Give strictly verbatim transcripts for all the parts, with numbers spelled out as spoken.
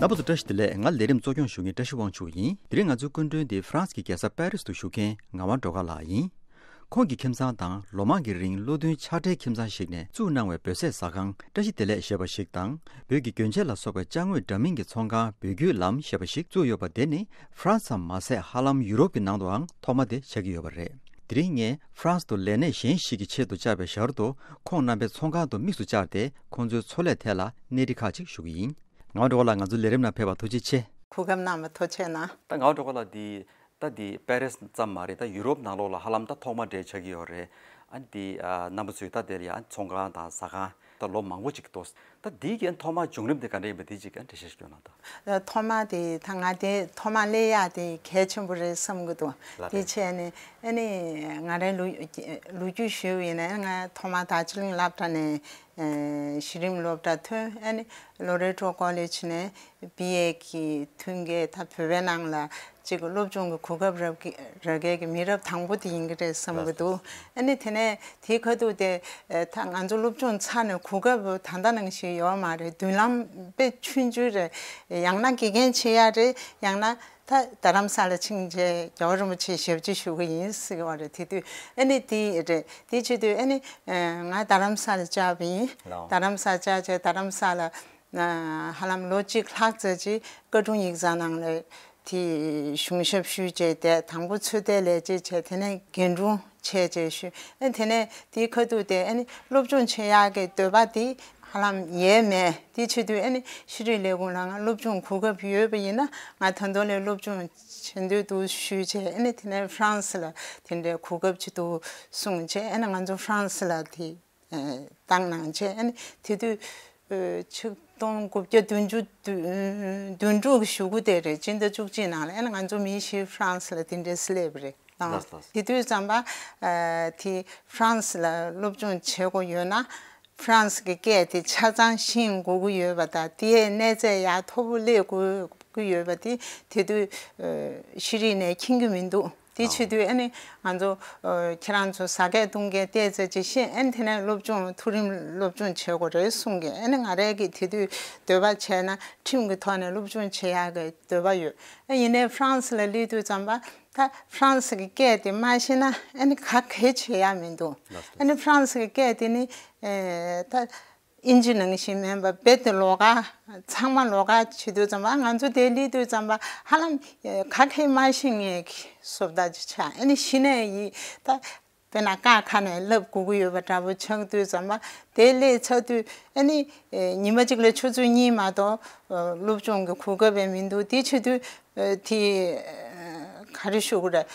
རྣམ་པ་ཚོ་བཀྲ་ཤིས་བདེ་ལེགས། ང་ལས་རིམ་གཙོ་སྐྱོང་ཞུ་མཁན་བཀྲ་ཤིས་དབང་ཕྱུག་ཡིན། དེ་རིང་ང་ཚོའི་སྐུ་མགྲོན་དེ་ཧྥ་རན་སི་གི་རྒྱལ་ས་པེ་རི་སི་དུ་བཞུགས་མཁན་ངག་དབང་སྒྲོལ་དཀར་ལགས་ཡིན། ཁོང་གི་ཁྱིམ་ཚང་དང་ལོ་མང་གི་རིང་བློ་མཐུན་ཕྱག་སྦྲེལ་ཁྱིམ་ཚང་ཞིག་ནས་བཙུགས་གནང་བའི་བོད་ཟས་ཟ་ཁང་བཀྲ་ཤིས་བདེ་ལེགས་ཞེས་པ་ཞིག་དང་། བོད་ཀྱི་གྱོན་ཆས་ལ་སོགས་པའི་ཅ་དངོས་འདྲ་མིན་གྱི་ཚོང་ཁང་བོད་བརྒྱུད་ལམ་ཞེས་པ་ཞིག་བཙུགས་ཡོད་པ་དེ་ནི་ཧྥ་རན་སི་ཙམ་མ་ཟད་ཧ་ལམ་ཡུ་རོབ་ཀྱི་ནང་དུའང་ཐོག་མ་དེ་ཆགས་ཀྱི་ཡོད་པ་རེད། དེ་རིང་ངས་ཧྥ་རན་སི་དུ་ལས་སྣེ་གཞན་ཞིག་གི་ཆེད་དུ་བཅར་བའི་ཞར་དུ་ཁོང་རྣམ་པའི་ཚོང་ཁང་དུ་དམིགས་སུ་བཅར་ཏེ་ཁོང་ཚོའི་འཚོ་ལས་ཐད་ལ་གནས་རིགས་ཁག་ཅིག་ཞུ་གི་ཡིན། ངག་དབང་སྒྲོལ་དཀར་ལགས། ང་ཚོའི་ལས་རིམ་ནང་ཕེབས་པར་ཐུགས་རྗེ་ཆེ། གོ་སྐབས་གནང་བར་ཐུགས་རྗེ་གནང་། ད་ངག་དབང་སྒྲོལ་དཀར་ལགས་འདི་ད་འདི་པེ་རི་སི་ཙམ་མ་རེད། ད་ཡུ་རོབ་ནང་ལོགས་ལ་ཧ་ལམ་ད་ཐོག་མ་འདྲ་ཆགས་ཀྱི་ཡོད་རེད། ཨ་འདི་ཨ་རྣམ་པ་ཚོས་ད་དེར་ཡང་ཚོང་ཁང་དང་ཟ་ཁང་ད་ལོ་མང་པོ་ཅིག་འདུག་ད་འདི་གི་ཐོག་མ་བྱུང་རིམ་དེ་ག་འདྲ་ཡིན་པ་འདི་ཅིག་འགྲེལ་བཤད་ཞིག་སྐྱོན་གནང་དང་། ཐོག་མ་དེ་ད་ང་དེ་ཐོག་མ་སླེབས་ཡག་དེ་གལ་ཆེན་པོ་རེད་བསམ་གྱི་འདུག་ལགས་དེ་རེད། བྱས་ནས་ཨ་ནི་ང་རའི་ལོ་ལོ་རྒྱུས་ཞུས་པ་ཡིན་ན། ང་ཐོག་མ་དར་ཇི་ལིང་སློབ་གྲྭ་ནས་ཨ་གཞི་རིམ་སློབ་གྲྭ་ཐོན། ཨ་ནི་ལོ་རེ་ཊོ་ཀོ་ལེཇ་ནས་བི་ཨེ་གི་མཐུན་རྐྱེན་ད་བོད་པའི་ནང་ལ་གཅིག་སློབ་སྦྱོང་གི་གོ་སྐབས་རག་གི་རག་མཁན་གྱི་མི་རབས་དང་པོ་དེ་ཡིན་གྱི་རེད་བསམ་གྱི་འདུག་ཨ་ནི་དེ་ནས་དེའི་ཁ་ཐུག་དེ་ཨ་ད་ང་ཚོ་སློབ་སྦྱོང་ཚར་ནས་གོ་སྐབས་ད་ལྟ་ནང་བཞིན་ཡོད་མ་རེད། མདུན་ལམ་དཔེ་ཆུང་ཆུང་རེད། ཡང་ན་དགེ་རྒན་བྱེད་ཡག་རེད། ཡང་ན་ད་རྡ་རམ་ས་ལ་ཕྱིན་རྗེས་རྒྱལ་བ་རིན་པོ་ཆེའི་ཞབས་ཕྱི་ཞུ་གི་ཡིན་ཟེར་གྱི་ཡོད་རེད། དེ་དུས་ཨ་ནི་དེ་རེད། དེ་བྱེད་དུས་ཨ་ནི་ང་རྡ་རམ་ས་ལ་བཅར་བ་ཡིན། རྡ་རམ་ས་བཅར་རྗེས་རྡ་རམ་ས་ལ་ཧ་ལམ་ལོ་གཅིག་ལྷག་ཙམ་ཅིག་ཀ་ཀྲུང་ཡིག་ཚང་ནང་ལ་དེ་གཞུང་ཞབས་ཞུས་རྗེས། དེ་དང་པོ་ཚོད་ལྟའི་ལས་བྱེད་བྱས། དེ་ནས་རྒན་དྲུང་བྱས་རྗེས་ཞུས། ཨ་དེ་ནས་དེའི་ཁ་ཐུག་དེ་ཨ་ནི་སློབ་སྦྱོང་བྱེད་ཡག་གི་འདོད་པ་དེ་ཧ་ལམ་ཡལ་མེད། དེ་བྱེད་དུས་ཨ་ནི་ཤེས་རིག་ལས་ཁུངས་ལ་ང་སློབ་སྦྱོང་གོ་སྐབས་ཡོད་པ་ཡིན་ན་ང་ད་དུང་ལས་སློབ་སྦྱོང་བྱེད་འདོད་འདུག་ཞུས་བྱས། ཨ་ནི་དེ་ནས་ཧྥ་རན་སི་ལ་དེ་འདྲའི་གོ་སྐབས་ཅིག་འདུག་གསུངས་བྱས། ཨ་ནི་ང་ཚོ་ཧྥ་རན་སི་ལ་དེ་བཏང་གནང་བྱས། ཨ་ནི་དེ་དུས་ཆིག་སྟོང་དགུ་བརྒྱ་བདུན་ཅུ་བདུན་དྲུག་གི་གཞུག་གུ་དེ་རེད། སྤྱི་ཟླ་བཅུ་གཅིག་ནང་ལ་ཨ་ནི་ང་ཚོ་མི་བཞི་ཧྥ་རན་སི་ལ་དེ་འདྲའི་སླེབས་པ་རེད། ལགས་ལགས། དེ་དུས་ཙམ་པ་དེ་ཧྥ་རན་སི་ལ་སློབ་སྦྱོང་བྱེད་དགོས་ཡོད་ན་ཧྥ་རན་སི་གི་སྐད་དེ་ཆ་ཚང་ཤེས་དགོས་ཀྱི་ཡོད་པ་དང་། དེའི་གནས་ཚད་ཡག་མཐོ་པོ་སླེབས་དགོས་ཀྱི་ཡོད་པ་དེ་དེ་དུས་ཤེས་རིག་ནས་མཁྱེན་གྱི་མི་འདུག་དེ་བྱེད་དུས་ཨ་ནི་ང་ཚོ་ཁྱེད་རང་ཚོ་ཟ་སྐད་བཏུང་སྐད་ཏོག་ཙམ་ཅིག་ཤེས། ཨ་ནི་དེ་ནས་སློབ་སྦྱོང་མཐོ་རིམ་སློབ་སྦྱོང་བྱེད་དགོས་རེད་གསུང་གི། ཨ་ནི་ང་རང་གིས་དེ་དུས་འདོད་པ་བྱས་ན་ཁྲིམས་ཀྱི་ཐོག་ནས་སློབ་སྦྱོང་བྱེད་ཡག་གི་འདོད་པ་ཡོད། ཨ་ཡིན་ནའི་ཧྥ་རན་སི་ལ་སླེབས་དུས་ཙམ་པ་ད་ཧྥ་རན་སི་གི་སྐད་དེ་མ་ཤེས་ན་ཨ་ནི་ག་གེ་བྱེད་ཡག་མི་འདུག་ཨ་ནི་ཧྥ་རན་སི་གི་སྐད་དེ་ནི་ད་ཨིན་ཇི་ནང་བཞིན་མིན་པ་རྦད་དེ་ལོགས་ཀ། ཚང་མ་ལོགས་ཀ་བྱེད་དུས་ཙམ་པ་ང་ཚོ་དེ་སླེབས་དུས་ཙམ་པ་ཧ་ལམ་ག་གེ་མ་ཤེས་མཁན་གྱི་བཟོ་ལྟ་ཅིག་ཆགས། ཨ་ནི་གཞི་ནས་ཡིན་ད་དཔེར་ན་ཀ་ཁ་ནས་བསླབ་དགོས་ཀྱི་ཡོད་པ་འདྲ་པོ་ཆགས་དུས་ཙམ་པ་དེ་སླེབས་ཚར་དུས་ཨ་ནི་ཉི་མ་གཅིག་ལ་ཆུ་ཚོད་གཉིས་མ་གཏོགས་སློབ་སྦྱོང་གི་གོ་སྐབས་མི་འདུག་དེ་བྱེད་དུས་དེ་ག་རེ་ཞུ་དགོས་རེད།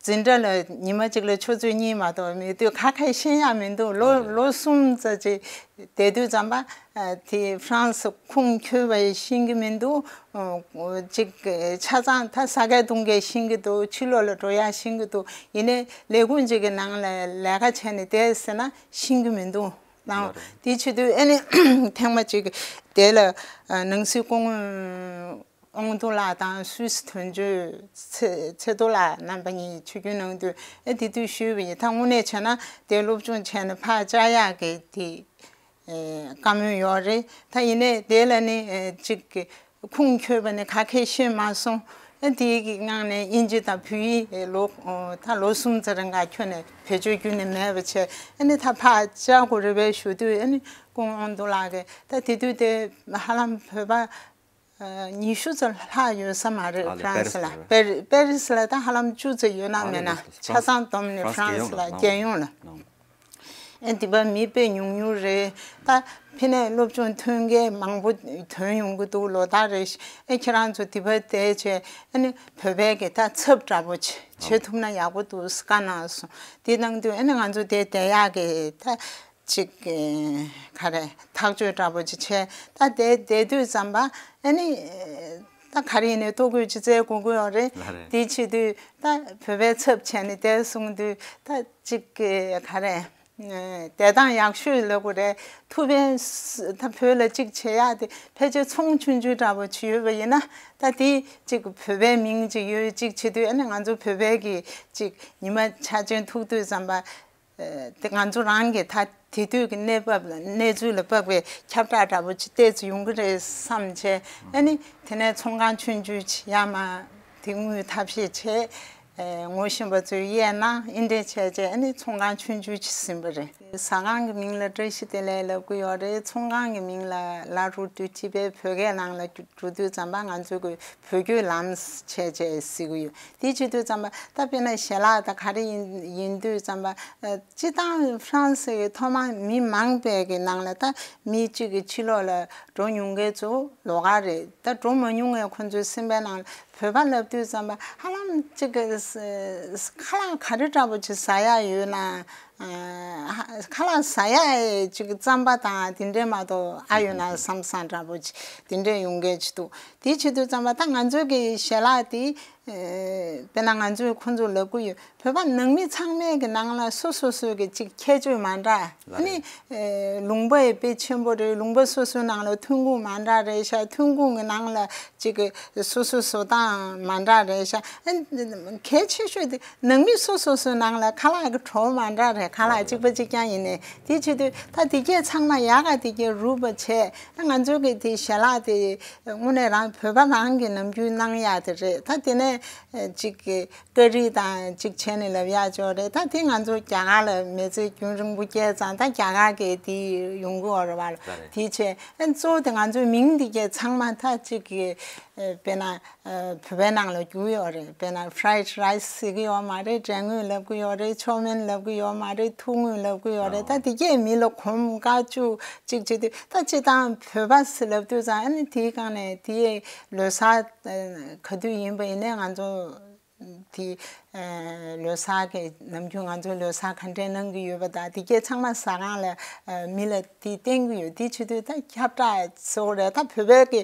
འཛིན་གྲྭ་ལ་ཉི་མ་གཅིག་ལ་ཆུ་ཚོད་གཉིས་མ་གཏོགས་མེད་དུས་ག་གེ་ཤེས་ཡག་མི་འདུག་ལོ་ལོ་གསུམ་ཙམ་ཅིག་བསྡད་དུས་ཙམ་པ་དེ་ཧྥ་རན་སི་ཁུངས་འཁྱོལ་བ་ཤེས་ཀྱི་མི་འདུག་ཅིག་ཆ་ཚང་ད་ཟ་སྐད་བཏུང་སྐད་ཤེས་ཀྱི་འདུག་ཕྱི་ལོགས་ལ་འགྲོ་ཡག་ཤེས་ཀྱི་འདུག་ཡིན་ནའི་ལས་ཁུངས་ཅིག་གི་ནང་ལ་ལས་ཀ་བྱས་ནས་བསྡད་ཟེར་ན་ཤེས་ཀྱི་མི་འདུག་ལགས། དེ་བྱེད་དུས་ཨ་ནི་ཐེངས་མ་གཅིག་དེ་ལ་ནང་སྲིད་སྐུ་ངོ་དབང་འདུས་ལགས་དང་སུད་སི་དོན་གཅོད་ཚེ་ཚེ་རྡོ་ལགས་རྣམ་པ་གཉིས་ཆིབས་བསྒྱུར་གནང་དུས་ཨེ་དེ་དུས་ཞུས་པ་ཡིན། ད་དངོས་གནས་བྱས་ན་དེ་སློབ་སྦྱོང་བྱས་ནས་ཕར་བཅར་ཡག་གི་དེ་ཨེ་བཀའ་མོལ་ཡོད་རེད། ད་ཡིན་ནའི་དེ་ལ་ནི་ཨེ་གཅིག་གི་ཁུངས་འཁྱོལ་བ་ནི་ག་གེ་ཤེས་མ་སོང་། ཨེ་དེའི་གི་ངང་ནས་དབྱིན་ཇི་དང་བོད་ཡིག་ལོ་ད་ལོ་གསུམ་ཙམ་རིང་ག་ཁྱོན་ནས་བེད་སྤྱོད་ཁྱོན་ནས་མེད་པ་བྱས། ཨེ་ནི་ད་ཕར་བཅར་དགོས་རེད་པས་ཞུ་དུས་ཨེ་ནི་སྐུ་ངོ་དབང་འདུས་ལགས་ཀྱིས་ད་དེ་དུས་དེ་ཧ་ལམ་བོད་པ་ཉི་ཤུ་ཙམ་ལྷག་ཡོད་ས་མ་རེད། ཨ་ལས་ཧྥ་རན་སི་ལ། པེ་རི་པེ་རི་སི་ལ་ད་ཧ་ལམ་བཅུ་ཙམ་ཡོད་ན་ཨ་མེད་ན་ལས་ཆ་ཚང་བསྡོམས་ནས་ཧྥ་རན་སི་ལ་རྒྱལ་ཡོངས་ལ། ཨེ་འདི་པ་མི་དཔེ་ཉུང་ཉུང་རེད། ད་ཕི་ནས་སློབ་སྦྱོང་ཐོན་མཁན་མང་པོ་ཐོན་ཡོང་གི་འདུག་ལོ་ལྟར་རེ་ཨེ་ཁྱེད་རང་ཚོ་འདི་པ་བསྡད་བྱས་ཨེ་ནི་བོད་པའི་གི་ད་ཚབ་འདྲ་པོ་བྱེད་ཐུབ་ན་ཡག་པོ་འདུག་བཀའ་གནང་སོང་། དེ་གནང་དུས་ཨེ་ནི་ང་ཚོ་དེ་བསྡད་ཡག་གི་ད། ཅིག་ག་རེ་ཐག་གཅོད་འདྲ་པོ་ཅིག་བྱས། ད་དེ་བསྡད་དུས་ཙམ་པ་ཨ་ནི་ད་ག་རེ་ཡིན་ནའི་ལྟོ་གོས་ཅིག་བཙལ་དགོས་ཀྱི་ཡོད་རེད། ལགས་རེད། དེ་བྱེད་དུས་ད་བོད་པའི་ཚབ་བྱས་ནས་དེར་སོང་དུས་ད་ཅིག་ག་རེ་བསྡད་སྟངས་ཡག་ཤོས་ལབ་དགོས་རེད། ཐུགས་ཕན་ད་བོད་ལ་ཅིག་བྱེད་ཡག་དེ་ཕལ་ཆེར་ཚོང་ཆུང་ཆུང་འདྲ་པོ་ཅིག་ཡོད་པ་ཡིན་ན་ད་དེ་ཅིག་བོད་པའི་མིང་ཅིག་ཡོད་ཅིག་བྱེད་དུས་ཨ་ནི་ང་ཚོ་བོད་པའི་གི་ཅིག་ཉི་མ་འཆར་ཅན་ཐུག་དུས་ཙམ་པ། དེ་ང་ཚོ་རང་གི་ད་དེ་དུས་ཀྱི་གནས་བབ་གནས་ཚུལ་ལ་དཔག་པའི་ཁྱབ་བསྒྲགས་འདྲ་པོ་ཅིག་བལྟས་ཚེ་ཡོང་གི་རེད་བསམ་བྱས། ཨ་ནི་དེ་ནས་ཚོང་ཁང་ཆུང་ཆུང་ཅིག་ཡར་མར་དེ་དངུལ་ཐབས་ཤེས་བྱས། ཨེ། ངོ་ཤེས་པ་ཚོས་གཡས་གནང་། ཨིན་འདྲས་བྱས་བྱས་ཨ་ནི་ཚོང་ཁང་ཆུང་ཆུང་ཅིག་ཟིན་པ་རེད། ཟ་ཁང་གི་མིང་ལ་བཀྲ་ཤིས་བདེ་ལེགས་ལབ་གི་ཡོད་རེད། ཚོང་ཁང་གི་མིང་ལ་ལ་རུ་ཏུ་ཏི་པའི་བོད་སྐད་ནང་ལ་འགྲོ་དུས་ཙམ་པ་ང་ཚོ་གི་བོད་སྐྱོད་ལམ་བྱས་བྱས་ཟེར་གི་ཡོད། དེ་བྱེད་དུས་ཙམ་པ་ད་དཔེར་ན་ཞལ་ལག་དང་ག་རེ་ཡིན་ཡིན་དུས་ཙམ་པ། ཨ། སྤྱིར་བཏང་ཧྥ་རན་སི་ཡི་ཐོག་མ་མི་མང་པའི་གི་ནང་ལ་ད་མི་གཅིག་གི་ཕྱི་ལོགས་ལ་འགྲོ་མྱོང་མཁན་ཚོ་ལོགས་ཀ་རེད། ད་འགྲོ་མ་མྱོང་མཁན་ཁོ་ཚོའི་སེམས་པའི་ནང་ལ་བོད་པ་ལབ་དུས་ཙམ་པ་ཧ་ལམ་གཅིག་གི་ཁ་ལག་ག་རེ་འདྲ་པོ་ཅིག་ཟ་ཡག་ཡོད་ན། ཨ། ཁ་ལག་ཟ་ཡག་ཅིག་རྩམ་པ་དང་དེ་འདྲས་མ་གཏོགས་ཨ་ཡོད་ན་བསམ་བསམ་འདྲ་པོ་ཅིག་དེ་འདྲས་ཡོང་མཁན་ཅིག་འདུག་དེ་བྱེད་དུས་ཙམ་པ་ད་ང་ཚོའི་གི་ཞལ་ལག་དེ། ཨེ། དཔེར་ན་ང་ཚོས་ཁོང་ཚོར་ལབ་ཀྱི་ཡོད། བོད་པ་ནང་མི་ཚང་མའི་གི་ནང་ལ་སོ་སོ་སོའི་གི་ཅིག་ཁྱད་ཆོས་མ་འདྲ། ལགས་རེད། ཨ་ནི། ཨེ། ལུང་པ་ཡི་དཔེ་ཆེན་པོ་རེད། ལུང་པ་སོ་སོའི་ནང་ལ་ཐོན་ཁུངས་མ་འདྲ་རེད་ཤག་ཐོན་ཁུངས་གི་ནང་ལ་ཅིག་གི་སོ་སོ་བཟོ་སྟངས་མ་འདྲ་རེད་ཤག་ཨ། གལ་ཆེ་ཤོས་དེ་ནང་མི་སོ་སོ་སོའི་ནང་ལ་ཁ་ལག་གི་བྲོ་བ་མ་འདྲ་རེད། ཁ་ལག་གཅིག་པ་གཅིག་རྐྱང་ཡིན་ནའི་དེ་བྱེད་དུས་ད་དེ་གས་ཚང་མ་ཡག་ག་དེ་གས་རུབ་པ་བྱས། ད་ང་ཚོའི་གི་དེ་ཞལ་ལག་དེ་དངོས་གནས་རང་བོད་པ་རང་གི་ནམ་རྒྱུན་གནང་ཡག་དེ་རེད། ད་དེ་ནས་ཅིག་གི་ཀ་རི་དང་ཅིག་བྱས་ནས་ལབ་ཡག་ཅིག་རེད། ད་དེ་ང་ཚོ་རྒྱ་གར་ལ་མི་ཚེ་རྒྱུན་རིང་པོ་སྐྱེལ་ཙང་ད་རྒྱ་གར་གི་དེ་ཡོང་གི་ཡོད་རེད་བ། ལགས་རེད། དེ་བྱས་ཨ་གཙོ་བོ་དེ་ང་ཚོའི་མིང་འདི་གས་ཚང་མ་ད་ཅིག་གི་ཨ། དཔེར་ན་ཨ། བོད་པའི་ནང་ལ་རྒྱུག་ཡོད་རེད། དཔེར་ན་fried rice ཟེར་གི་ཡོད་མ་རེད། འབྲས་སྔོན་ལབ་གི་ཡོད་རེད། chow mein ལབ་གི་ཡོད་མ་རེད། ཐུག་དངོས་ལབ་གི་ཡོད་རེད། ད་དེ་གས་མི་ལ་གོམས་དཀའ་བཅུག་ཅིག་བྱེད་དུས་ད་སྤྱིར་བཏང་བོད་པ་ཟེར་ལབ་དུས་ཙང་ཨ་ནི་དེའི་སྒང་ནས་དེའི་ལོ་གསར་ག་དུས་ཡིན་པ་ཡིན་ནའི་ང་ཚོ་དེ་ལོ་གསར་གི་ནམ་རྒྱུན་ང་ཚོ་ལོ་གསར་ག་འདྲས་གནང་གི་ཡོད་པ་དང་དེ་གས་ཚང་མ་ཟ་ཁང་ལ་མི་ལ་དེ་བསྟན་གི་ཡོད། དེ་བྱེད་དུས་ད་ཁྱབ་བསྒྲགས་བཟོ་རེད། ད་བོད་པའི་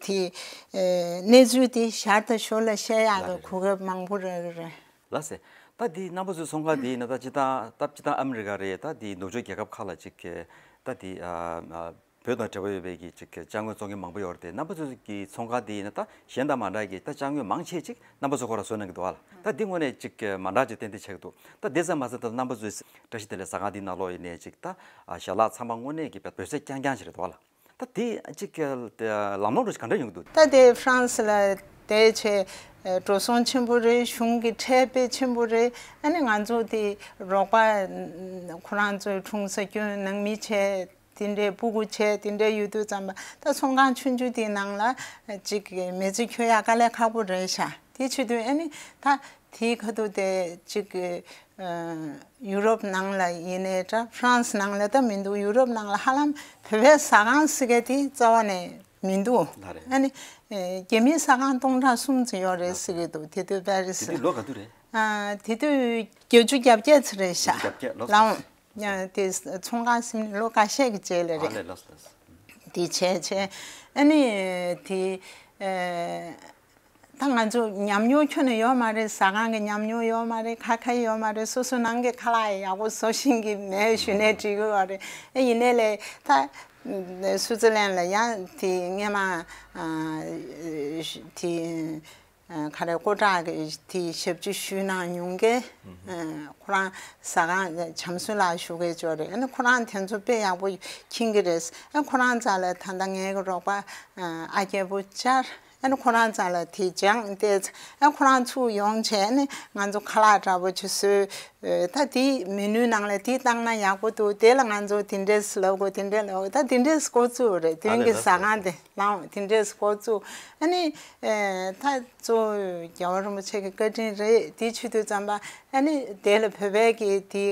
གི་དེ་གནས་ཚུལ་དེ་ཞར་དང་ཞོར་ལ་བཤད་ཡག་གི་གོ་སྐབས་མང་པོ་རག་གི་རེད། ལགས་སེ། ད་དེ་རྣམ་པ་ཚོའི་ཚོང་ཁང་དེ་ཡིན་ན་ད་སྤྱིར་བཏང་ད་སྤྱིར་བཏང་ཨ་མི་རི་ཀ་རེད། ད་དེ་ནུབ་ཕྱོགས་རྒྱལ་ཁབ་ཁག་ལ་ཅིག་ད་དེ་ཨ། ཨ། བོད་དང་འབྲེལ་བ་ཡོད་པའི་གི་ཅིག་ཅ་དངོས་བཙོང་མཁན་མང་པོ་ཡོད་རེད་དེ། རྣམ་པ་ཚོ་གི་ཚོང་ཁང་དེ་ཡིན་ན་ད་གཞན་དང་མ་འདྲ་གི་ད་ཅ་དངོས་མང་ཆེ་ཅིག་རྣམ་པ་ཚོ་ཁོ་རང་བཟོ་གནང་གི་འདུག་ཨ་ལ། ད་འདི་དངོས་གནས་ཅིག་མ་འདྲ་ཅིག་ཏན་ཏན་ཆགས་ཀྱི་འདུག་ད་འདི་ཙམ་མ་ཟད་ད་རྣམ་པ་ཚོའི་བཀྲ་ཤིས་བདེ་ལེགས་ཟ་ཁང་འདི་ནང་ལོགས་ཡིན་ནའི་ཅིག་ད་ཞལ་ལག་ཚང་མ་དངོས་གནས་ཀྱི་བོད་ཟས་རྐྱང་རྐྱང་ཞིག་རེད་འདུག་ཨ་ལ། ད་དེ་ཅིག་ལམ་ལྷོང་འདྲ་ཞིག་ག་འདྲ་ཡོང་གི་འདུག་ད་དེ་ཧྥ་རན་སི་ལ་བསྡད་བྱས་འགྲོ་སོང་ཆེན་པོ་རེད། གཞུང་གི་ཁྲལ་དཔེ་ཆེན་པོ་རེད། ཨ་ནི་ང་ཚོ་དེ་རོགས་པ་ཁོ་རང་ཚོའི་འཁྲུངས་ས་སྐྱོན་ནང་མི་བྱས། དེ་འདྲའི་སྤུ་གུ་བྱས་དེ་འདྲའི་ཡོད་དུས་ཙམ་པ་ད་ཚོང་ཁང་ཆུང་ཆུང་དེའི་ནང་ལ་ཅིག་མི་ཚེ་འཁྱོལ་ཡག་དཀའ་ལས་ཁག་པོ་རེད་ཤག་དེ་བྱེད་དུས་ཨ་ནི་ད་དེའི་ཁ་ཐུག་དེ་ཅིག་ཡུ་རོབ་ནང་ལ་ཡིན་ནའི་འདྲ་ཧྥ་རན་སི་ནང་ལ་ད་མི་འདུག་ཡུ་རོབ་ནང་ལ་ཧ་ལམ་བོད་པའི་ཟ་ཁང་ཟེར་མཁན་དེ་རྩ་བ་ནས་མི་འདུག་ལགས་རེད། ཨ་ནི་རྒྱ་མིའི་ཟ་ཁང་སྟོང་ཕྲག་གསུམ་ཙམ་ཡོད་རེད་ཟེར་གི་འདུག་དེ་དུས་པེ་རི་སི་དེ་དུས་ལོ་ག་དུས་རེད། ཨ། དེ་དུས་བརྒྱད་ཅུ་གྱ་བརྒྱད་ཙམ་རེད་ཤག་བརྒྱད་ཅུ་གྱ་བརྒྱད་ལོ། ལའོ། ཡང་དེ་ཚོང་ཁང་ཟིན་ལོ་འགའ་ཤས་ཀྱི་རྗེས་ལ་ཨ་རེད། ལས་ལོ་ལོ། དེ་བྱས་བྱས་ཨ་ནི་དེ་ཨེ། ད་ང་ཚོ་ཉམས་མྱོང་ཁྱོན་ནས་ཡོད་མ་རེད། ཟ་ཁང་གི་ཉམས་མྱོང་ཡོད་མ་རེད། ཁ་ཁ་ཡོད་མ་རེད། སོ་སོ་ནང་གི་ཁ་ལག་ཡག་པོ་བཟོ་ཤེས་ཀྱི་མེད་ཞུས་ནས་འགྲིག་གི་ཡོད་རེད། ཨེ་ཡིན་ནའི་ལས་ད་སུའུ་ཙི་ལན་ལ་ཡང་དེ་སྔས་མ་ཨ། དེ། ཨ། ག་རེ་སྐུ་དྲག་གི་དེ་ཞབས་ཕྱི་ཞུས་གནང་མྱོང་མཁན། ཨ། ཁོ་རང་ཟ་ཁང་བྱམས་བསོད་ལགས་ཞུ་མཁན་ཅིག་ཡོད་རེད། ཨ་ནི་ཁོ་རང་དེ་ཚོ་དཔེ་ཡག་པོ་མཁྱེན་གྱི་རེད། ཨ། ཁོ་རང་རྩ་ལ་ད་ལྟ་ངའི་གི་རོགས་པ་ཨ་རྒྱལ་པོ་བཅར། ཨ་ནི་ཁོ་རང་རྩ་ལ་དེ་སྦྱངས་ཏེ། ཨ། ཁོ་རང་ཚུར་ཡོང་བྱས་ནས་ང་ཚོ་ཁ་ལག་འདྲ་པོ་ཅིག་བཟོས། ཨ། ད་དེ་མེ་ནུའི་ནང་ལ་དེ་བཏང་ན་ཡག་པོ་འདུག་དེ་ལ་ང་ཚོ་དེ་འདྲས་ལབ་དགོས། དེ་འདྲས་ལབ་དགོས། ད་དེ་འདྲས་འགོ་བཙུགས་རེད། དེང་གི་ཟ་ཁང་དེ། ལའོ། དེ་འདྲས་འགོ་བཙུགས། ཨ་ནི་ཨེ། ད་གཙོ་བོ་རྒྱལ་བ་རིན་པོ་ཆེ་གི་བཀའ་དྲིན་རེད། དེ་བྱེད་དུས་ཙམ་པ་ཨ་ནི་དེ་ལ་བོད་པའི་གི་དེ་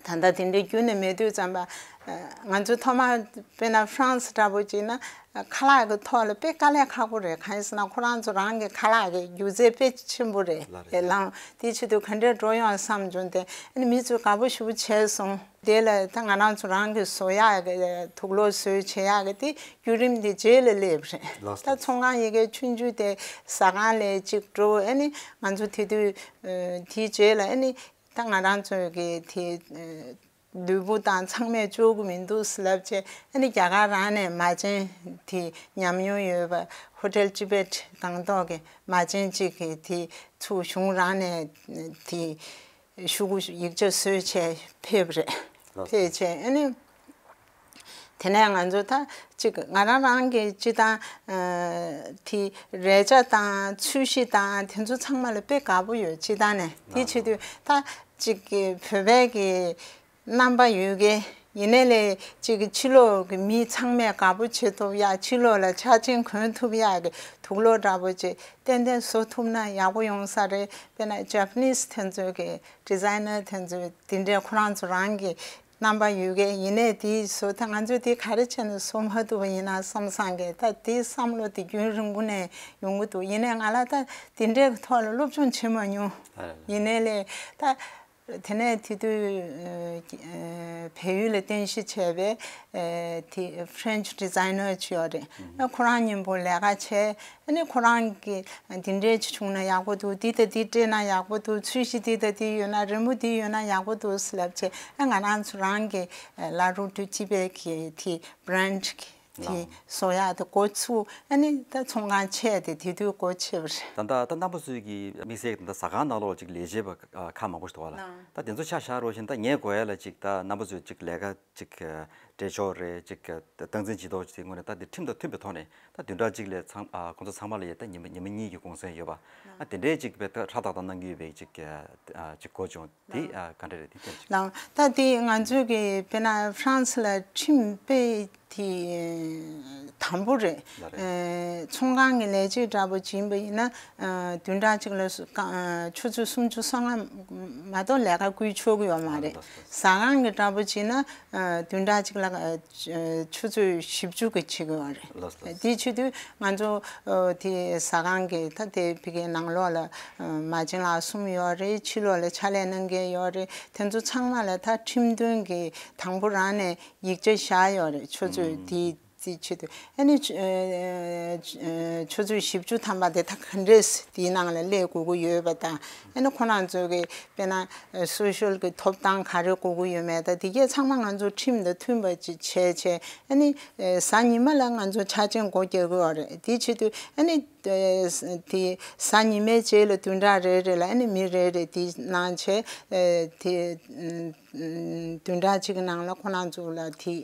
ད་ལྟ་དེ་འདྲའི་རྒྱུན་ནས་མེད་དུས་ཙམ་པ་ང་ཚོ་ཐོག་མར་དཔེར་ན་ཧྥ་རན་སི་འདྲ་པོ་བྱས་ན་ཁ་ལག་གི་ཐོག་ལ་དཔེ་དཀའ་ལས་ཁག་པོ་རེད། གང་ཡིན་ཟེར་ན་ཁོ་རང་ཚོ་རང་གི་ཁ་ལག་གི་སྒྱུ་རྩལ་དཔེ་ཆེན་པོ་རེད། ལགས་རེད། ལའོ། དེ་བྱེད་དུས་ག་འདྲས་འགྲོ་ཡོང་བསམ་བྱུང་སྟེ་ཨ་ནི་མི་ཚོས་དགའ་པོ་ཞེ་པོ་བྱས་སོང་། དེ་ལ་ད་ང་རང་ཚོ་རང་གི་བཟོ་ཡག་གི་དུག་ལོག་བཟོས་བྱེད་ཡག་གི་དེ་བརྒྱུད་རིམ་དེ་རྗེས་ལ་སླེབས་རེད། ལགས་སོ། ད་ཚོང་ཁང་ཡི་གེ་ཆུང་ཆུང་དེ་ཟ་ཁང་ལས་གཅིག་འགྲོ། ཨ་ནི་ང་ཚོ་དེ་དུས་ཨ་དེའི་རྗེས་ལ་ཨ་ནི་ད་ང་རང་ཚོ་གི་དེ་ཨ་ལུས་པོ་དང་ཚང་མས་ལྕོགས་གི་མི་འདུག་ལབ་བྱས། ཨ་ནི་རྒྱ་གར་རང་ནས་མ་བྱན་དེ་ཉམས་མྱོང་ཡོད་པ་ཧོ་ཊེལ་ཅི་བེད་སྒང་ཏོག་གི་མ་བྱན་གཅིག་གི་དེ་ཚུར་གཞུང་རང་ནས་དེ། ཞུ་གུ་ཡིག་ཆ་བཟོས་བྱས་ཕེབས་རེད། ལགས་སོ། ཕེབས་བྱས་ཨ་ནི། དེ་ནས་ང་ཚོ་ད་ཅིག་ང་རང་རང་གི་སྤྱི་བཏང་དེ་རས་ཆ་དང་ཚོས་གཞི་དང་དེ་ཚོ་ཚང་མ་ལ་དཔེ་དགའ་པོ་ཡོད། སྤྱི་བཏང་ནས་དེ་བྱེད་དུས་ད་ཅིག་གི་བོད་པའི་གི་རྣམ་པ་ཡོད་གི་ཡིན་ནའི་ལས་ཅིག་གི་ཕྱི་ལོགས་གི་མི་ཚང་མས་དགའ་པོ་བྱེད་ཐུབ་ཡ། ཕྱི་ལོགས་ལ་ཆ་རྐྱེན་གོན་ཐུབ་ཡ་གི་དུག་ལོག་འདྲ་པོ་ཅིག་ཏན་ཏན་བཟོ་ཐུབ་ན་ཡག་པོ་ཡོང་ས་རེད། དཔེར་ན་Japanese་དེ་ཚོའི་གི་designer་དེ་ཚོས་དེ་འདྲའི་ཁོ་རང་ཚོ་རང་གི་རྣམ་པ་ཡོད་གི་ཡིན་ནའི་དེ་བཟོ་ད་ང་ཚོས་དེ་ག་རེ་བྱས་ནས་བཟོ་མ་ཐུབ་པ་ཡིན་ན་བསམ་བསམ་གི་ད་དེ་བསམ་བློ་དེ་རྒྱུན་རིང་པོ་ནས་ཡོང་གི་འདུག་ཡིན་ནའི་ང་ལ་ད་དེ་འདྲའི་ཐོག་ལ་སློབ་སྦྱོང་བྱེད་མ་མྱོང་། ཡིན་ནའི་ལས་ད། དེ་ནས་དེ་དུས་ཨ་བལ་ཡུལ་ལ་རྟེན་གཞི་བྱས་པའི་ཨ་དེ་French designer་ཅིག་ཡོད་རེད། ཨ་ཁོ་རང་མཉམ་པོ་ལས་ཀ་བྱས། ཨ་ནི་ཁོ་རང་གིས་འདི་འདྲས་ཅིག་བྱུང་ན་ཡག་པོ་འདུག་འདི་དང་འདི་སྤྲད་ན་ཡག་པོ་འདུག་ཚོས་གཞི་འདི་དང་འདི་ཡོད་ན་རི་མོ་འདི་ཡོད་ན་ཡག་པོ་འདུག་ཟེར་ལབ་བྱས། ཨ་ང་རང་ཚོ་རང་གི་ཨ་La Route du Tibet་གི་དེ་brand་གི་དེ་བཟོ་ཡག་དེ་འགོ་ཚུགས། ཨ་ནི་ད་ཚོང་ཁང་ཆེ་དེ་དེ་དུས་སྒོ་ཕྱེ་བ་རེད། ད་ལྟ་ད་རྣམ་པ་ཚོའི་གི་དམིགས་བསལ་གྱི་ད་ཟ་ཁང་ནང་ལོགས་ཅིག་ལས་བྱེད་པ་ཁག་མང་པོ་ཞིག་འདུག་བ་ལ། ད་དེ་ཚོ་ཆ་བཞག་རོགས་བཞིན་ད་ངས་གོ་ཡ་ལ་ཅིག་ད་རྣམ་པ་ཚོས་ཅིག་ལས་ཀ་ཅིག་སྤྲད་ཕྱོགས་རེད། ཅིག་སྟངས་འཛིན་བྱེད་ཐོག་ཅིག་དངོས་གནས་ད་དེ་ཁྲིམས་དང་མཐུན་པའི་ཐོག་ནས་ད་བདུན་ཕྲག་གཅིག་ལ་ཚང་ཁོང་ཚོ་ཚང་མ་ལ་ཡ་ད་ཉི་མ་ཉི་མ་གཉིས་ཀྱི་གུང་སེང་ཡོད་པ། ཨ་དེ་འདྲའི་ཅིག་བས་ད་ཧྲ་ཏག་ཏག་གནང་གི་ཡོད་པའི་ཅིག་ཅིག་གོ་བྱུང་། དེ་ཨ་ག་འདྲ་རེད་དེ་ཐེངས་ཅིག་ལགས། ད་དེ་ང་ཚོའི་གི་དཔེར་ན་ཧྥ་རན་སི་ལ་ཁྲིམས་དཔེ་དེ་དམ་པོ་རེད། ལགས་རེད། ཨེ་ཚོང་ཁང་གི་ལས་བྱེད་འདྲ་པོ་ཅིག་ཡིན་པ་ཡིན་ན་ཨ་བདུན་ཕྲག་གཅིག་ལ་སུ་ཀ་ཨ་ཆུ་ཚོད་སུམ་ཅུ་སོ་ལྔ་མ་གཏོགས་ལས་ཀ་བསྐུལ་ཆོག་གི་ཡོད་མ་ཨ་རེད། ལགས་སོ། ཟ་ཁང་གི་འདྲ་པོ་ཅིག་ན་ཨ་བདུན་ཕྲག་གཅིག་ལ་ཨ་ཆུ་ཚོད་བཞི་བཅུ་གི་བྱེད་ཀྱི་ཡོད་རེད། ལགས་སོ། དེ་བྱེད་དུས་ང་ཚོ་ཨ་དེ་ཟ་ཁང་གི་ད་དེ་ཕ་གིའི་ནང་ལོགས་ལ་ཨ་མ་བྱན་ལགས་གསུམ་ཡོད་རེད། ཕྱི་ལོགས་ལ་ཕྱག་ལས་གནང་མཁན་ཡོད་རེད། དེ་ཚོ་ཚང་མ་ལ་ད་ཁྲིམས་དོན་གྱི་དང་པོ་རང་ནས་ཡིག་ཆ་བཞག་ཡོད་རེད། ཆུ་ཚོད་དེ་དེ་ཆེད་དུ་ཨ་ནི་ཆུ་ཨ་ཆུ་ཚོད་བཞི་བཅུ་ཐམ་པ་དེ་ད་ག་འདྲས་དེའི་ནང་ལ་སླེབས་དགོས་ཀྱི་ཡོད་པ་དང་། ཨ་ནི་ཁོ་རང་ཚོ་གི་དཔེར་ན་སོ་ཤལ་གྱི་ཐོབ་ཐང་ག་རེ་དགོས་ཀྱི་ཡོད་མེད་དང་དེ་གས་ཚང་མ་ང་ཚོ་ཁྲིམས་དང་མཐུན་པ་ཅིག་བྱས་བྱས། ཨ་ནི་གཟའ་ཉི་མ་ལ་ང་ཚོ་ཆ་རྐྱེན་སྒོ་རྒྱག་གི་ཡོད་རེད། དེ་བྱེད་དུས་ཨ་ནི་དེ་གཟའ་ཉི་མའི་རྗེས་ལ་བདུན་ཕྲག་རེ་རེ་ལ་ཨ་ནི་མི་རེ་རེ་དེ་གནང་བྱས་དེ་བདུན་ཕྲག་གཅིག་གི་ནང་ལ་ཁོ་རང་ཚོ་ལ་དེ།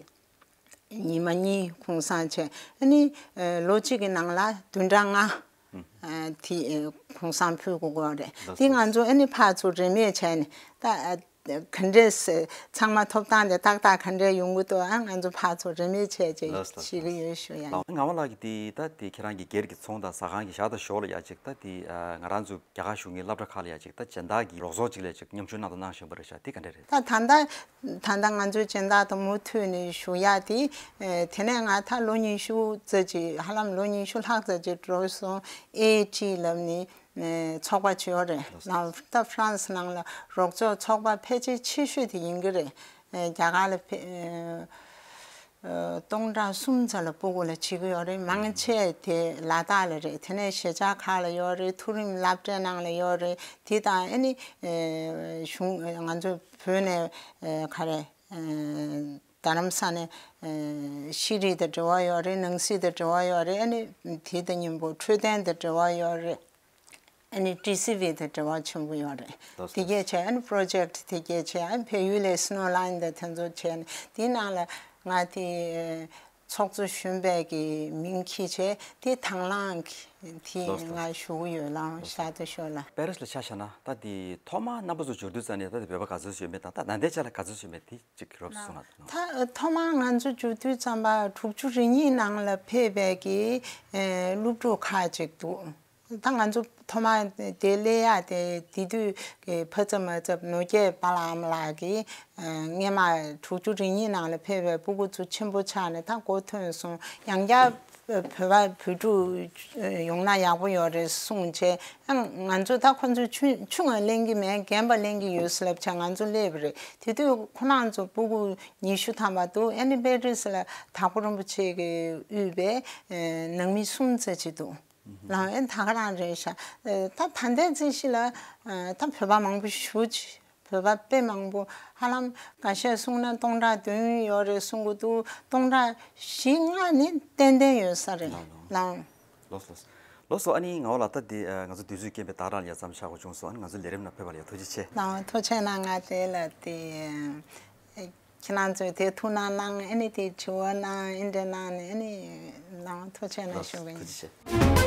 ཉི་མ་གཉིས་གུང་སེང་བྱས། ཨ་ནི་ལོ་གཅིག་གི་ནང་ལ་བདུན་ཕྲག་ལྔ་དེ་གུང་སེང་ཕུལ་དགོས་ཀྱི་རེད། དེ་ང་ཚོ་ཨ་ནི་ཕར་ཚུར་རེས་མོས་བྱས་ནས་ད་ག་འདྲས་ཚང་མ་ཐོབ་ཐང་དེ་ཏག་ཏག་ག་འདྲས་ཡོང་གི་འདུག་ཨ་ང་ཚོ་ཕར་ཚུར་རེས་མོས་བྱས་བྱས་ལགས་སོ། བྱེད་ཀྱི་ཡོད་ཞུ་ཡ་ཡིན། ངག་དབང་ལགས་ཀྱིས་དེ་ད་དེ་ཁྱེད་རང་གི་སྒེར་གྱི་ཚོང་དང་ཟ་ཁང་གི་ཞག་དང་ཞོར་ལ་ཡ་ཅིག་ད་དེ་ང་རང་ཚོ་རྒྱ་གར་བཞུགས་མཁན་སློབ་གྲྭ་ཁག་ལ་ཡ་ཅིག་ད་སྦྱིན་བདག་གི་རོགས་ཚོགས་ཅིག་ལ་ཅིག་མཉམ་ཞུགས་གནང་དང་གནང་བཞིན་པ་རེད་ཤག་དེ་ག་འདྲ་རེད། ད་ད་ལྟ་ད་ལྟ་ང་ཚོའི་སྦྱིན་བདག་དང་མུ་མཐུད་ནས་ཞུ་ཡག་དེ། ཨེ་དེ་ནས་ང་ད་ལོ་ཉི་ཤུ་ཙམ་ཅིག་ཧ་ལམ་ལོ་ཉི་ཤུ་ལྷག་ཙམ་ཅིག་འགྲོ་སོང་། ཨེ་ཨེ་ཊི་ལབ་ནས་ཨེ་ཚོགས་པ་ཅིག་ཡོད་རེད། ལགས་སོ། ལགས་ད་ཧྥ་རན་སི་ནང་ལ་རོགས་ཚོགས་ཚོགས་པ་ཕལ་ཆེར་ཆེ་ཤོས་དེ་ཡིན་གྱི་རེད། ཨེ་རྒྱ་གར་ལ་ཕེ་ཨེ་སྟོང་ཕྲག་གསུམ་ཙམ་ལ་སྤུ་གུ་ལ་བྱེད་ཀྱི་ཡོད་རེད། མང་ཆེ་དེ་ལ་དྭགས་ལ་རེད། དེ་ནས་གཞིས་ཆགས་ཁག་ལ་ཡོད་རེད། མཐོ་རིམ་སློབ་གྲྭའི་ནང་ལ་ཡོད་རེད། དེ་དང་ཨེ་ནི་ཨེ་གཞུང་ང་ཚོ་བོད་ནས་ཨེ་ག་རེ། རྡ་རམ་ས་ནས་ཤེས་རིག་དང་འབྲེལ་བ་ཡོད་རེད། ནང་སྲིད་དང་འབྲེལ་བ་ཡོད་རེད། ཨ་ནི་དེ་དང་མཉམ་པོ་འཕྲོད་བསྟེན་དང་འབྲེལ་བ་ཡོད་རེད། ཨ་ནི་ཊི་སི་ཝི་དང་འབྲེལ་བ་ཆེན་པོ་ཡོད་རེད། ལགས་སོ། དེ་གས་བྱས་ཨ་ནི་པྲོ་ཇེག་དེ་གས་བྱས་ཨ་ནི་བལ་ཡུལ་ལ་སི་ནོ་ལ་ཡིན་དང་དེ་ཚོ་བྱས་ནས་དེའི་ནང་ལ་ང་དེ་ཚོགས་གཙོ་གཞོན་པའི་གི་མིང་འཁྱེར་བྱས་དེ་དང་བླངས་ཀྱི་དེ་ལགས་སོ། ང་ཞུ་གི་ཡོད་ལགས་ལགས་སོ། ཤ་སྟག་ཤོད་ལ། པེ་རི་སི་ལ་ཆ་བཞག་ན་ད་དེ་ཐོག་མར་རྣམ་པ་ཚོ་འབྱོར་དུས་ཙམ་ནས་ད་དེ་བོད་པ་ག་ཚོད་ཡོད་མེད་དང་ད་ད་ལྟའི་ཆ་ལ་ག་ཚོད་ཡོད་མེད་དེ་ཅིག་རོབ་ཙམ་གསུང་རོགས་གནང་། ད་ཐོག་མར་ང་ཚོ་འབྱོར་དུས་ཙམ་པ་དྲུག་ཅུ་རེ་གཉིས་ནང་ལ་ཕེབས་པའི་གི་ཨེ་སློབ་ཕྲུག་ཁག་ཅིག་འདུག་ད་ང་ཚོ་ཐོག་མར་དེ་སླེབས་ཡག་དེ་དེ་དུས་ཀྱི་ཕ་ཚ་མ་ཚ་ནོར་རྒྱས་པཱ་ལགས་ཨ་མ་ལགས་ཀྱིས་ཨེ་སྔས་མ་དྲུག་ཅུ་རེ་གཉིས་ནང་ལ་ཕེབས་པའི་སྤུ་གུ་ཚོ་ཆེན་པོ་ཆགས་ནས་ད་གོ་ཐོས་སོང་། ཡང་བསྐྱར་བོད་པ་བོད་ཕྲུག་ཡོང་ན་ཡག་པོ་ཡོད་རེད་གསུངས་བྱས། ཨ་ང་ཚོ་ད་ཁོ་ཚོ་ཆུང་ཆུང་ང་ལེན་གྱི་མེད། རྒན་པ་ལེན་གྱི་ཡོད་ཟེར་ལབ་བྱས་ང་ཚོ་སླེབས་པ་རེད། དེ་དུས་ཁོ་རང་ཚོ་སྤུ་གུ་ཉི་ཤུ་ཐམ་པ་འདུག་ཨ་ནི་པེ་རི་སི་ལ་དྭགས་པོ་རིན་པོ་ཆེ་གིས་དབུས་པའི་ཨེ་ནང་མི་གསུམ་ཙམ་ཅིག་འདུག་ལགས་ཨེ་ད་ག་རང་རེད་ཤག་ཨེ་ད་ད་ལྟའི་རྩིས་གཞི་ལ་ཨེ་ད་བོད་པ་མང་པོ་ཞེ་པོ་ཅིག་བོད་པ་དཔེ་མང་པོ་ཧ་ལམ་འགའ་ཤས་གསུངས་ན་སྟོང་ཕྲག་བདུན་ཡོད་རེད་གསུང་གི་འདུག་སྟོང་ཕྲག་བཞི་ལྔ་ནི་ཏན་ཏན་ཡོད་ས་རེད། ལགས་ལགས། ལགས། ལགས་ལགས། ལགས་སོ། ཨ་ནི་ངག་དབང་ལགས། ད་འདི་ཨ་ང་ཚོ་དུས་ཚོད་རྐྱེན་པས་ད་རང་ལ་ཡ་མཚམས་བཞག་དགོས་བྱུང་སོང་། ཨ་ནི་ང་ཚོ་ལས་རིམ་ནང་ཕེབས་པ་ལ་ཡ་ཐུགས་རྗེ་ཆེ། ལགས་འོང་། ཐུགས་རྗེ་གནང་། ང་དེ་ལ་དེ་ཁྱེད་རང་ཚོས་དེ་ཐུགས་སྣང་གནང་། ཨ་ནི་དེ་དྲི་བ་གནང་། ཨེ་འདྲ་གནང་ནས། ཨ་ནི་ལགས་འོང་། ཐུགས་རྗེ་གནང་ཞུ་གི་ཡིན། ཐུགས་རྗེ་ཆེ།